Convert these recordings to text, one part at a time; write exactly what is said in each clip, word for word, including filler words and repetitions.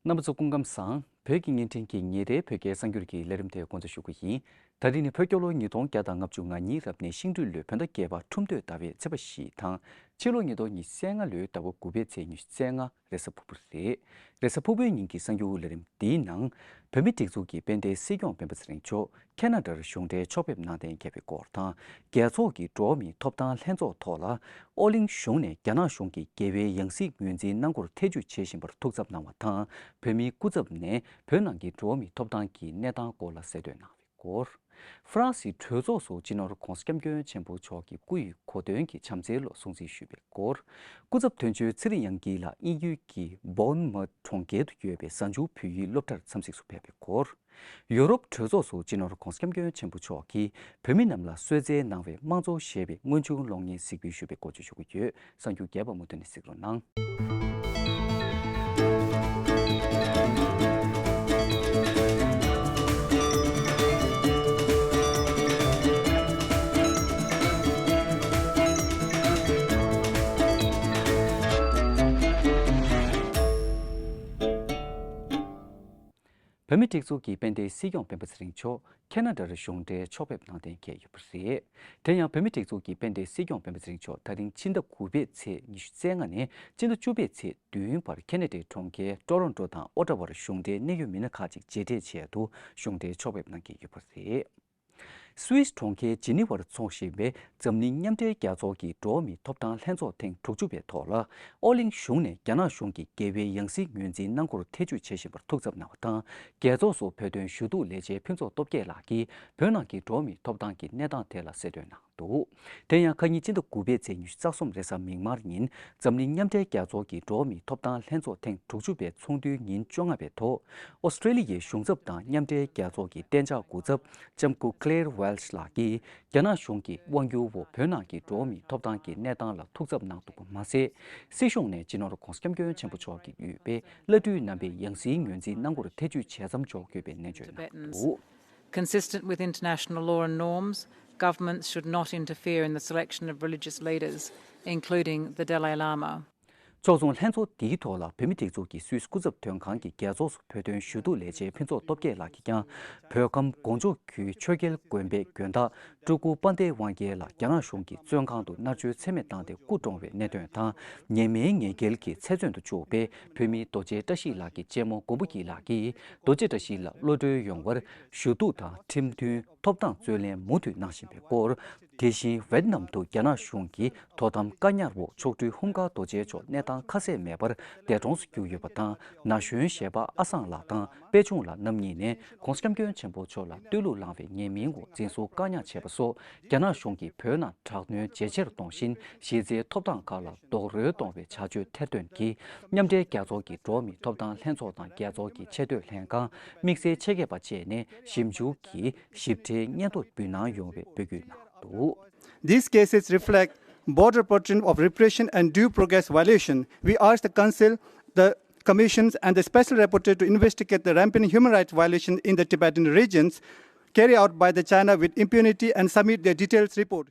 རྣམ་པ་ཚོ་སྐུ་ཁམས་བཟང་། བོད་ཀྱི་བརྙན་འཕྲིན་གྱི་ཉིན་རེའི་བོད་སྐད་གསར་འགྱུར་གྱི་ལས་རིམ་དེ་འགོ་འཛུགས་ཞུ་གི་ཡིན། ད་རིང་ནི་བོད་རྒྱལ་ལོ་ཉིས་སྟོང་བརྒྱ་དང་ལྔ་བཅུ་ང་གཉིས་རབ་གནས་ཤིང་སྦྲུལ་ལོའི་བོད་ཟླ་བརྒྱད་པ་ཁྲུམས་སྟོད་ཟླ་བའི་ཚེས་པ་བཞི་དང་། ཕྱི་ལོ་ཉིས་སྟོང་ཉི་ཤུ་རྩ་ལྔ་ལོའི་ཟླ་བ་དགུ་པའི་ཚེས་ཉི་ཤུ་རྩ་ལྔ་རེས་གཟའ་ཕུར་བུ་རེད། རེས་གཟའ་ཕུར་བུའི་ཉིན་གྱི་གསར་འགྱུར་ལས་རིམ་འདིའི་ནང་། བོད་མིའི་སྒྲིག་འཛུགས་ཀྱི་དཔལ་ལྡན་སྲིད་སྐྱོང་སྤེན་པ་ཚེ་རིང་མཆོག་ཁེ་ན་ཌར་གཞུང་འབྲེལ་ཕྱོགས་ཕེབས་གནང་གཏན་འཁེལ་བའི་སྐོར་དང་། རྒྱལ་ཚོགས་ཀྱི་འགྲོ་བ་མིའི་ཐོབ་ཐང་ལྷན་ཚོགས་ཐོག་ལ། ཨོ་གླིང་གཞུང་ནས་རྒྱ་ནག་གཞུང་གིས་འགལ་བའི་ཡང་སྲིད་ངོས་འཛིན་གནང་སྐོར་ཐེ་བྱུས་བྱེད་བཞིན་པར་ཐུགས་འཚབ་གནང་བ་དང་། བོད་མིའི་སྐུ་ཚབ་ནས་བོད་ནང་གི་འགྲོ་བ་མིའི་ཐོབ་ཐང་གི་གནས་སྟངས་སྐོར་ལ་གསལ་འདོན་གནང་བའི་སྐོར། ཧྥ་རན་སིའི་གྲོས་ཚོགས་སུ་སྤྱི་ནོར་༧གོང་ས་༧སྐྱབས་མགོན་ཆེན་པོ་མཆོག་གི་སྐུ་ཡི་གོ་སྟོན་གྱི་བྱམས་བརྩེའི་ལོ་སྲུང་བརྩི་ཞུས་པའི་སྐོར། སྐུ་ཚབ་དོན་གཅོད་ཚེ་རིང་དབྱངས་སྐྱིད་ལགས་དབྱིན་ཡུལ་གྱི་བོར་མོཐ་གྲོང་ཁྱེར་དུ་ཡོད་པའི་གཟའ་མཇུག་བོད་ཡིག་སློབ་གྲྭར་འཚམས་གཟིགས་སུ་ཕེབས་པའི་སྐོར། ཡུ་རོབ་གྲོས་ཚོགས་སུ་སྤྱི་ནོར་༧གོང་ས་༧སྐྱབས་མགོན་ཆེན་པོ་མཆོག་གིས་བོད་མི་རྣམས་ལ་གསོལ་སྩལ་གནང་བའི་དམངས་གཙོ་ཞེས་པའི་དངོས་བྱུང་གློག་བརྙན་གཟིགས་འབུལ་ཞུས་པའི་སྐོར་བཅས་ཞུ་གི་ཡོད། གསར་འགྱུར་རྒྱས་པ་མུ་མཐུད་ནས་གཟིགས་རོགས་གནང་། བོད་མིའི་སྒྲིག་འཛུགས་ཀྱི་དཔལ་ལྡན་སྲིད་སྐྱོང་སྤེན་པ་ཚེ་རིང་མཆོག་ཁེ་ན་ཌར་གཞུང་འབྲེལ་ཕྱོགས་ཕེབས་གནང་གཏན་འཁེལ་ཡོད་པ་རེད། དེ་ཡང་བོད་མིའི་སྒྲིག་འཛུགས་ཀྱི་དཔལ་ལྡན་སྲིད་སྐྱོང་སྤེན་པ་ཚེ་རིང་མཆོག་ད་རིང་ཕྱི་ཟླ་དགུ་པའི་ཚེས་ཉི་ཤུ་རྩ་ལྔ་ནས་སྤྱི་ཟླ་བཅུ་པའི་ཚེས་བདུན་བར་ཁེ་ན་ཌའི་གྲོང་ཁྱེར་ཊོ་རོན་ཊོ་དང་ཨོ་ཊ་ཝར་གཞུང་འབྲེལ་གནད་ཡོད་མི་སྣ་ཁག་ཅིག་མཇལ་འཕྲད་ཆེད་དུ་གཞུང་འབྲེལ་ཕྱོགས་ཕེབས་གནང་གི་ཡོད་པ་རེད། སུད་སི་གྲོང་ཁྱེར་ཇི་ནི་ཝར་འཚོགས་བཞིན་པའི་འཛམ་གླིང་མཉམ་འབྲེལ་རྒྱལ་ཚོགས་ཀྱི་འགྲོ་བ་མིའི་ཐོབ་ཐང་ལྷན་ཚོགས་ཐེངས་དྲུག་ཅུ་པའི་ཐོག་ལ། ཨོ་གླིང་གཞུང་ནས་རྒྱ་ནག་གཞུང་གིས་འགལ་བའི་ཡང་སྲིད་ངོས་འཛིན་གནང་སྐོར་ཐེ་བྱུས་བྱེད་བཞིན་པར་ཐུགས་འཚབ་གནང་བ་དང་། རྒྱལ་ཚོགས་སུ་བོད་དོན་ཞུ་གཏུག་ལས་བྱེད་ཕུན་ཚོགས་སྟོབས་རྒྱས་ལགས་ཀྱིས་བོད་ནང་གི་འགྲོ་བ་མིའི་ཐོབ་ཐང་གི་གནས་སྟངས་ཐད་ལ་གསལ་སྟོན་གནང་འདུག་དེ་ཡང་ཁ་ཉིན་སྤྱི་ཟླ་དགུ་པའི་ཚེས་ཉི་ཤུ་རྩ་གསུམ་རེས་གཟའ་མིག་དམར་ཉིན་འཛམ་གླིང་མཉམ་འབྲེལ་རྒྱལ་ཚོགས་ཀྱི་འགྲོ་བ་མིའི་ཐོབ་ཐང་ལྷན་ཚོགས་ཐེངས་དྲུག་ཅུ་པའི་ཚོགས་འདུའི་ཉིན་བཅོ་ལྔ་པའི་ཐོག་ཨོ་སི་ཀྲེ་ལི་ཡའི་གཞུང་ཚབ་དང་མཉམ་འབྲེལ་རྒྱལ་ཚོགས་ཀྱི་གཏན་འཇགས་སྐུ་ཚབ་ལྕམ་སྐུ་Claire Welch་ལགས་ཀྱིས། རྒྱ་ནག་གཞུང་གིས་དབང་སྒྱུར་འོག་བོད་ནང་གི་འགྲོ་བ་མིའི་ཐོབ་ཐང་གི་གནས་སྟངས་ལ་ཐུགས་འཚབ་གནང་འདུག་པ་མ་ཟད། སྲིད་གཞུང་ནས་སྤྱི་ནོར་༧གོང་ས་༧སྐྱབས་མགོན་ཆེན་པོ་མཆོག་གིས་དབུས་པའི་བླ་སྤྲུལ་རྣམ་པའི་ཡང་སྲིད་ངོས་འཛིན་གནང་སྐོར་ཐེ་བྱུས་བྱེད་མཚམས་འཇོག་དགོས་པའི་ནན་བརྗོད་གནང་འདུག Consistent with international law and norms, governments should not interfere in the selection of religious leaders, including the Dalai Lama. ཕྱོགས་མཚུངས་ལྷན་ཚོགས་འདིའི་ཐོག་ལ་བོད་མིའི་སྒྲིག་འཛུགས་ཀྱི་སུད་སི་སྐུ་ཚབ་དོན་ཁང་གི་རྒྱལ་ཚོགས་སུ་བོད་དོན་ཞུ་གཏུག་ལས་བྱེད་ཕུན་ཚོགས་སྟོབས་རྒྱས་ལགས་ཀྱིས་ཀྱང་། བོད་ཁམས་དགོང་ཇོ་ཁུལ་ཆོས་རྒྱལ་དགོན་པའི་དགོན་བདག་སྤྲུལ་སྐུ་དཔལ་ལྡན་དབང་རྒྱལ་ལགས་རྒྱ་ནག་གཞུང་གིས་བཙོན་ཁང་དུ་མནར་གཅོད་ཚད་མེད་བཏང་སྟེ་སྐུ་གྲོངས་པའི་གནད་དོན་དང་། ཉེས་མེད་ངན་འགེལ་གྱི་ཚེ་བཙོན་དུ་བཅུག་པའི་བོད་མི་རྡོ་རྗེ་བཀྲ་ཤིས་ལགས་ཀྱི་གཅེན་མོ་མགོན་པོ་སྐྱིད་ལགས་ཀྱིས་རྡོ་རྗེ་བཀྲ་ཤིས་ལགས་གློད་གྲོལ་ཡོང་བར་ཞུ་གཏུག་དང་ཁྲིམས་མཐུན་ཐོབ་ཐང་རྩོད་ལེན་མུ་མཐུད་གནང་བཞིན་པའི་སྐོར། དེ་བཞིན་ཝེ་ཏི་ནམ་དུ་རྒྱ་ནག་གཞུང་གིས་དོ་དམ་བཀག་ཉར་འོག་མཆོག་སྤྲུལ་ཧུམ་ཁ་རྡོ་རྗེ་མཆོག་གནས་སྟངས་ཁ་གསལ་མེད་པར་འདས་གྲོངས་སུ་གྱུར་ཡོད་པ་དང་། ན་གཞོན་གཞས་པ་ཨ་སང་ལགས་དང་པད་ཆུང་ལགས་རྣམ་གཉིས་ནས་༧གོང་ས་༧སྐྱབས་མགོན་ཆེན་པོ་མཆོག་ལ་བསྟོད་གླུ་བླངས་པའི་ཉེས་མིང་འོག་འཛིན་བཟུང་བཀག་ཉར་བྱས་པ་སོགས་རྒྱ་ནག་གཞུང་གིས་བོད་ནང་དྲག་གནོན་ཇེ་ཆེར་གཏོང་བཞིན་གཞི་རྩའི་ཐོབ་ཐང་ཁག་ལ་རྡོག་རོལ་གཏོང་བའི་བྱ་སྤྱོད་ཐེར་འདོན་གྱིས་མཉམ་འབྲེལ་རྒྱལ་ཚོགས་ཀྱི་འགྲོ་བ་མིའི་ཐོབ་ཐང་ལྷན་ཚོགས་དང་རྒྱལ་ཚོགས་ཀྱི་ཆེས་མཐོའི་ལྷན་ཁང་དམིགས་བསལ་ཆེད་མཁས་པ་བཅས་ནས་ཞིབ་འཇུག་གིས་ཞིབ་ཕྲའི་སྙན་ཐོ་འབུལ་གནང་ཡོང་བའི་འབོད་སྐུལ་གནང་འདུག These cases reflect broader pattern of repression and due process violation. We urge the Council, the Commissions, and the Special Rapporteur to investigate the rampant human rights violations in the Tibetan regions carried out by the China with impunity and submit their detailed report.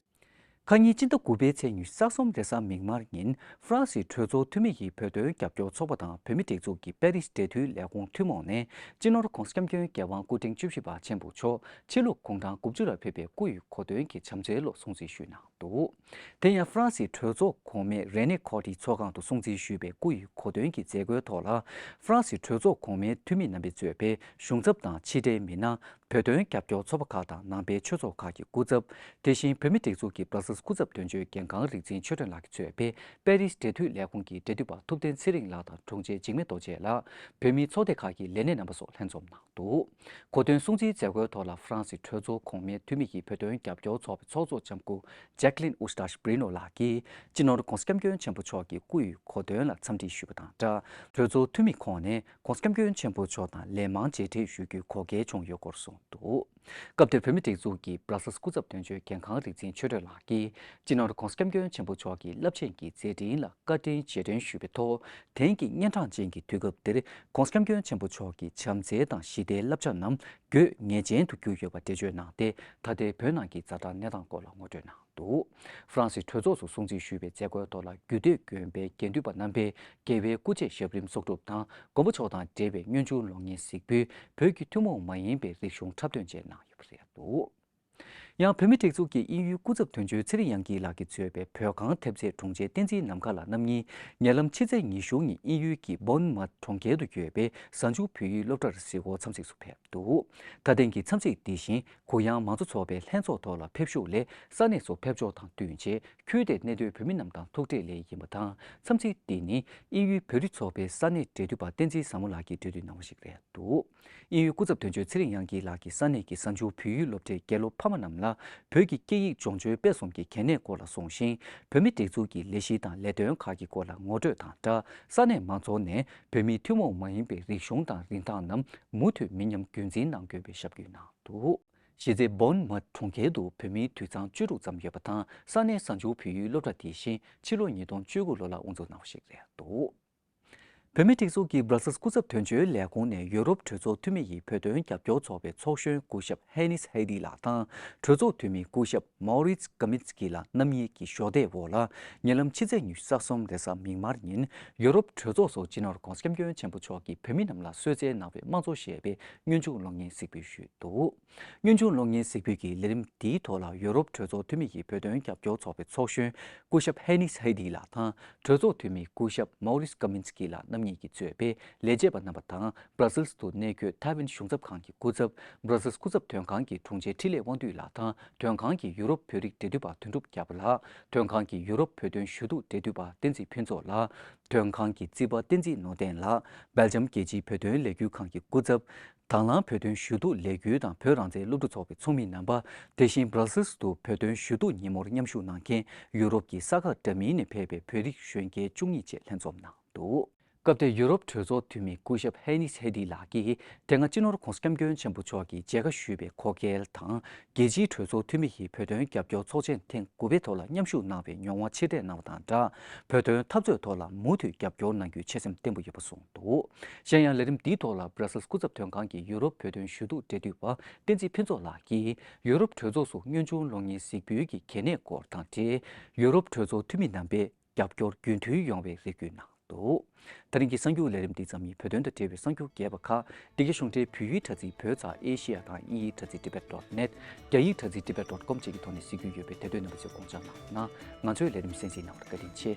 ཁ་ཉིན་སྤྱི་ཟླ་དགུ་པའི་ཚེས་ཉི་ཤུ་རྩ་གསུམ་རེས་གཟའ་མིག་དམར་ཉིན་ཧྥ་རན་སིའི་གྲོས་ཚོགས་འཐུས་མི་ཡི་བོད་དོན་རྒྱབ་སྐྱོར་ཚོགས་པ་དང་བོད་མིའི་སྒྲིག་འཛུགས་ཀྱི་པེ་རིས་འབྲེལ་མཐུད་ལས་ཁུངས་ཐུན་མོང་ནས་སྤྱི་ནོར་༧གོང་ས་༧སྐྱབས་མགོན་རྒྱལ་དབང་སྐུ་ཕྲེང་བཅུ་བཞི་པ་ཆེན་པོ་མཆོག་ཕྱི་ལུགས་དགུང་གྲངས་དགུ་བཅུ་ལ་ཕེབས་པའི་སྐུ་ཡི་གོ་སྟོན་གྱི་བྱམས་བརྩེའི་ལོ་སྲུང་བརྩི་ཞུས་གནང་འདུག་དེ་ཡང་ཧྥ་རན་སིའི་གྲོས་ཚོགས་གོང་མའི་རེ་ནེ་ཁོ་ཏི་ཚོགས་ཁང་དུ་སྲུང་བརྩི་ཞུས་པའི་སྐུ་ཡི་གོ་སྟོན་གྱི་མཛད་སྒོའི་ཐོག་ལ་ཧྥ་རན་སིའི་གྲོས་ཚོགས་གོང་མའི་འཐུས་མི་རྣམ་པས་གཙོས་པའི་གཞུང་ཚབ་དང་ཕྱི་དྲིལ་མི་སྣ། བོད་དོན་རྒྱབ་སྐྱོར་ཚོགས་པ་ཁག་དང་ནང་པའི་ཆོས་ཚོགས་ཁག་གི་སྐུ་ཚབ། དེ་བཞིན་བོད་མིའི་སྒྲིག་འཛུགས་ཀྱི་བྷར་སེལ་སི་སྐུ་ཚབ་དོན་གཅོད་འགན་ཁང་རིག་འཛིན་ཆོས་སྒྲོན་ལགས་ཀྱིས་གཙོས་པའི་པེ་རིས་འབྲེལ་མཐུད་ལས་ཁུངས་ཀྱི་འབྲེལ་མཐུད་པ་ཐུབ་བསྟན་ཚེ་རིང་ལགས་དང་དྲུང་ཆེ་འཇིགས་མེད་རྡོ་རྗེ་ལགས། བོད་མིའི་ཚོགས་སྡེ་ཁག་གི་ལས་སྣེ་རྣམ་པ་སོགས་ལྷན་འཛོམས་གནང་འདུག་གོ་སྟོན་སྲུང་བརྩིའི་མཛད་སྒོའི་ཐོག་ལ་ཧྥ་རན་སིའི་གྲོས་ཚོགས་གོང་མའི་འཐུས་མི་ཡི་བོད་དོན་རྒྱབ་སྐྱོར་ཚོགས་པའི་ཚོགས་གཙོ་ལྕམ་སྐུ་ཇེག་ལིན་ཨུ་སི་ཏཱཤ་བྷི་རི་ནོ་ལགས་ཀྱིས་སྤྱི་ནོར་༧གོང་ས་༧སྐྱབས་མགོན་ཆེན་པོ་མཆོག་གི་སྐུ་ཡི་གོ་སྟོན་ལ་འཚམས་འདྲི་ཞུས་པ་དང་སྦྲགས། གྲོས་ཚོགས་འཐུས་མི་ཁོངས་ནས་༧གོང་ས་༧སྐྱབས་མགོན་ཆེན་པོ་མཆོག་དང་ལན་མང་མཇལ་འཕྲད་ཞུ་རྒྱུའི་གོ་སྐལ་བྱུང་ཡོད་སྐོར་གསུངས་འདུག་སྐབས་དེར་བོད་མིའི་སྒྲིག་འཛུགས་ཀྱི་བྷར་སེལ་སི་སྐུ་ཚབ་དོན་གཅོད་འགན་ཁང་རིག་འཛིན་ཆོས་སྒྲོན་ལགས་ཀྱིས་སྤྱི་ནོར་༧གོང་ས་༧སྐྱབས་མགོན་ཆེན་པོ་མཆོག་གི་རླབས་ཆེན་གྱི་མཛད་འཕྲིན་ལ་བཀའ་དྲིན་རྗེས་དྲན་ཞུས་པའི་ཐོག་དེང་གི་གཉན་འཕྲང་ཅན་གྱི་དུས་སྐབས་འདིར་༧གོང་ས་༧སྐྱབས་མགོན་ཆེན་པོ་མཆོག་གི་བྱམས་བརྩེ་དང་ཞི་བདེའི་བསླབ་བྱ་རྣམས་དགོས་ངེས་ཅན་དུ་གྱུར་ཡོད་པ་འགྲེལ་བརྗོད་གནང་སྟེ་ད་ལྟའི་བོད་ནང་གི་ཛ་དྲག་གནས་སྟངས་སྐོར་ལ་ངོ་སྤྲོད་གནང་ འདུག། ཧྥ་རན་སིའི་གྲོས་ཚོགས་སུ་སྲུང་བརྩི་ཞུས་པའི་མཛད་སྒོའི་ཐོག་ལ་རྒྱུད་སྟོད་དགོན་པའི་དགེ་འདུན་པ་རྣམ་པས་རྒྱལ་བའི་སྐུ་ཆས་ཞབས་རིམ་གསོག་སྒྲུབ་དང་མགོན་པོ་མཆོག་དང་འབྲེལ་བའི་སྔོན་བྱུང་གློག་བརྙན་གཟིགས་འབུལ། བོད་ཀྱི་ཐུན་མོང་མ་ཡིན་པའི་རིག་གཞུང་འཁྲབ་སྟོན་བཅས་གནང་ཡོད་པ་རེད་འདུག། ཡང་བོད་མིའི་སྒྲིག་འཛུགས་ཀྱི་དབྱིན་ཡུལ་སྐུ་ཚབ་དོན་གཅོད་ཚེ་རིང་དབྱངས་སྐྱིད་ལགས་ཀྱིས་གཙོས་པའི་བོད་ཁང་ཐེབས་རྩའི་དྲུང་ཆེ་བསྟན་འཛིན་ནམ་མཁའ་ལགས་རྣམ་གཉིས་ཉེ་ལམ་ཕྱི་ཚེས་ཉི་ཤུ་ཉིན་དབྱིན་ཡུལ་གྱི་བོན་མཱཐ་གྲོང་ཁྱེར་དུ་ཡོད་པའི་གཟའ་མཇུག་བོད་ཡིག་སློབ་གྲྭར་གཟིགས་སྐོར་འཚམས་གཟིགས་སུ་ཕེབས་འདུག། ད་ཐེངས་ཀྱི་འཚམས་གཟིགས་འདི་བཞིན་གུ་ཡངས་མང་གཙོ་ཚོགས་པའི་ལྷན་ཚོགས་ཐོག་ལ་ཕེབས་ཞུགས་ལས། ས་གནས་སུ་ཕེབས་འབྱོར་དང་བསྟུན་བྱས་ཁུལ་དེར་གནས་སྡོད་བོད་མི་རྣམས་དང་ཐུག་འཕྲད་སླད་ཡིན་པ་དང་། འཚམས་གཟིགས་འདི་ནི་དབྱིན་ཡུལ་བོད་རིགས་ཚོགས་པའི་ས་གནས་འབྲེལ་མཐུད་པ་བསྟན་འཛིན་བཟང་མོ་ལགས་ཀྱིས་གྲོས་བསྡུར་གནང་བ་ཞིག་རེད་འདུག། དབྱིན་ཡུལ་སྐུ་ཚབ་དོན་གཅོད་ཚེ་རིང་དབྱངས་སྐྱིད་ལགས་ཀྱིས་ས་གནས་ཀྱི་གཟའ་མཇུག་བོད་ཡིག་སློབ་གྲྭའི་དགེ་སློབ་ཕ་མ་རྣམས་ལ་བོད་ཀྱི་སྐད་ཡིག་སྦྱོང་སྤྱོད་སྤེལ་གསུམ་གྱི་གལ་གནད་སྐོར་ལ་གསུངས་ཤིང་། བོད་མིའི་སྒྲིག་འཛུགས་ཀྱི་ལས་གཞི་དང་ལས་དོན་ཁག་གི་སྐོར་ལ་ངོ་སྤྲོད་དང་སྦྲགས། ས་གནས་མང་ཚོགས་ནས་བོད་མིའི་ཐུན་མོང་མ་ཡིན་པའི་རིག་གཞུང་དང་རིན་ཐང་རྣམས་མུ་མཐུད་མི་ཉམས་རྒྱུན་འཛིན་གནང་དགོས་པའི་ཞབས་སྐྱོན་གནང་འདུག། གཞི་རྩའི་བོན་མཱཐ་གྲོང་ཁྱེར་དུ་བོད་མིའི་དུད་ཚང་བཅུ་དྲུག་ཙམ་ཡོད་པ་དང་། ས་གནས་གཟའ་མཇུག་བོད་ཡིག་སློབ་གྲྭ་དེ་བཞིན་ཕྱི་ལོ་ཉིས་སྟོང་བཅུ་དགུ་ལོ་ལ་དབུ་འཛུགས་གནང་བ་ཞིག་རེད་འདུག། བོད་མིའི་སྒྲིག་འཛུགས་ཀྱི་སྦྲ་སེལ་སྐུ་ཚབ་དོན་གཅོད་ལས་ཁུངས་ནས་ཡུ་རོབ་གྲོས་ཚོགས་འཐུས་མི་ཡིས་བོད་དོན་རྒྱབ་སྐྱོར་ཚོགས་པའི་ཚོགས་གཞོན་སྐུ་ཞབས་ཧེ་ནིས་ཧེ་ཏི་ལགས་དང་། གྲོས་ཚོགས་འཐུས་མི་སྐུ་ཞབས་མོ་རིས་ཀ་མིན་སི་ཀི་ལགས་རྣམ་གཉིས་ཀྱི་གཞོགས་འདེགས་འོག་ལ། ཉེ་ལམ་ཕྱི་ཚེས་ཉི་ཤུ་རྩ་གསུམ་རེས་གཟའ་མིག་དམར་ཉིན་ཡུ་རོབ་གྲོས་ཚོགས་སུ་སྤྱི་ནོར་༧གོང་ས་༧སྐྱབས་མགོན་ཆེན་པོ་མཆོག་གིས་བོད་མི་རྣམས་ལ་གསོལ་སྩལ་གནང་བའི་དམངས་གཙོ་ཞེས་པའི་སྔོན་བྱུང་གློག་བརྙན་གཟིགས་འབུལ་ཞུས་འདུག། སྔོན་བྱུང་གློག་བརྙན་གཟིགས་འབུལ་གྱི་ལས་རིམ་འདིའི་ཐོག་ལ་ཡུ་རོབ་གྲོས་ཚོགས་འཐུས་མི་ཡིས་བོད་དོན་རྒྱབ་སྐྱོར་ཚོགས་པའི་ཚོགས་གཞོན་སྐུ་ཞབས་ཧེ་ནིས་ཧེ་ཏི་ལགས་དང་། གྲོས་ཚོགས་འཐུས་མི་སྐུ་ཞབས་མོ་རིས་ཀ་མིན་སི་ཀི་ལགས་རྣམ་གཉིས་ཀྱིས་གཙོས་པའི་ལས་བྱེད་པ་རྣམ་པ་དང་། སྦྲ་སེལ་དུ་གནས་འཁོད་ཐའེ་ཝན་གཞུང་ཚབ་ཁང་གི་སྐུ་ཚབ། སྦྲ་སེལ་སྐུ་ཚབ་དོན་ཁང་གི་དྲུང་ཆེ་འཕྲིན་ལས་དབང་འདུས་ལགས་དང་། དོན་ཁང་གི་ཡུ་རོབ་བོད་རིགས་འབྲེལ་མཐུད་པ་དོན་གྲུབ་རྒྱལ་པོ་ལགས། དོན་ཁང་གི་ཡུ་རོབ་བོད་དོན་ཞུ་གཏུག་འབྲེལ་མཐུད་པ་བསྟན་འཛིན་ཕུན་ཚོགས་ལགས། དོན་ཁང་གི་རྩིས་པ་བསྟན་འཛིན་ནོར་ལྡན་ལགས། སྦེལ་ཇམ་རྒྱལ་སྤྱིའི་བོད་དོན་ལས་འགུལ་ཁང་གི་སྐུ་ཚབ། དང་བླངས་བོད་དོན་ཞུ་གཏུག་ལས་འགུལ་དང་བོད་རང་བཙན་སློབ་ཕྲུག་ཚོགས་པའི་ཚོགས་མི་རྣམ་པ། དེ་བཞིན་སྦྲ་སེལ་དུ་བོད་དོན་ཞུ་གཏུག་ཉིན་མོར་མཉམ་ཞུགས་གནང་མཁན་ཡུ་རོབ་ཀྱི་ས་ཁག་འདྲ་མིན་ནས་ཕེབས་པའི་བོད་རིགས་གཞོན་སྐྱེས་བཅུ་གཉིས་བཅས་ལྷན་འཛོམས་གནང་འདུག། སྐབས་དེར་ཡུ་རོབ་གྲོས་ཚོགས་འཐུས་མི་སྐུ་ཞབས་ཧེ་ནིས་ཧེ་ཏི་ལགས་ཀྱིས། དེ་སྔ་སྤྱི་ནོར་༧གོང་ས་༧སྐྱབས་མགོན་ཆེན་པོ་མཆོག་གིས་མཇལ་ཁ་ཞུས་པའི་མཁོ་གལ་དང་། རྒྱལ་སྤྱིའི་གྲོས་ཚོགས་འཐུས་མི་ཡིས་བོད་དོན་རྒྱབ་སྐྱོར་ཚོགས་ཆེན་ཐེངས་དགུ་པའི་ཐོག་ལ་མཉམ་ཞུགས་གནང་བའི་མྱོང་བ་ཕྱིར་སྤྲད་གནང་བ་དང་སྦྲགས། བོད་དོན་འཐབ་རྩོད་ཐོག་ལ་མུ་མཐུད་རྒྱབ་སྐྱོར་གནང་རྒྱུའི་ཆོད་སེམས་བརྟན་པོ་ཡོད་པ་གསུངས་འདུག། གཞན་ཡང་ལས་རིམ་འདིའི་ཐོག་ལ་སྦྲ་སེལ་སྐུ་ཚབ་དོན་ཁང་གི་ཡུ་རོབ་བོད་དོན་ཞུ་གཏུག་འབྲེལ་མཐུད་པ་བསྟན་འཛིན་ཕུན་ཚོགས་ལགས་ཀྱིས། ཡུ་རོབ་གྲོས་ཚོགས་སུ་སྔོན་བྱུང་གློག་བརྙན་གཟིགས་འབུལ་གྱི་གལ་གནད་སྐོར་དང་འབྲེལ། ཡུ་རོབ་གྲོས་ཚོགས་འཐུས་མི་རྣམ་པས་རྒྱབ་སྐྱོར་རྒྱུན་མཐུད་ཡོང་བའི་རེ་སྐུལ་གནང་འདུག། ད་རིང་གི་གསར་འགྱུར་ལས་རིམ་འདི་ཙམ་ཡིན། བོད་དོན་དང་འབྲེལ་བའི་གསར་འགྱུར་རྒྱས་པ་ཁག་འདི་གའི་གཞུང་འབྲེལ་བོད་ཡིག་དྲ་ཚིགས་བོད་ཙ་ཨེ་ཤི་ཡ་དང་དབྱིན་ཡིག་དྲ་ཚིགས་tibet dot net། རྒྱ་ཡིག་དྲ་ཚིགས་tibet dot com་བཅས་ཀྱི་ཐོག་ནས་གཟིགས་རྒྱུ་ཡོད་པས་དེ་དོན་རྣམ་པ་ཚོས་དགོངས་འཇགས་གནང་གནང་། ང་ཚོའི་ལས་རིམ་གསན་གཟིགས་གནང་བར་བཀའ་དྲིན་ཆེ།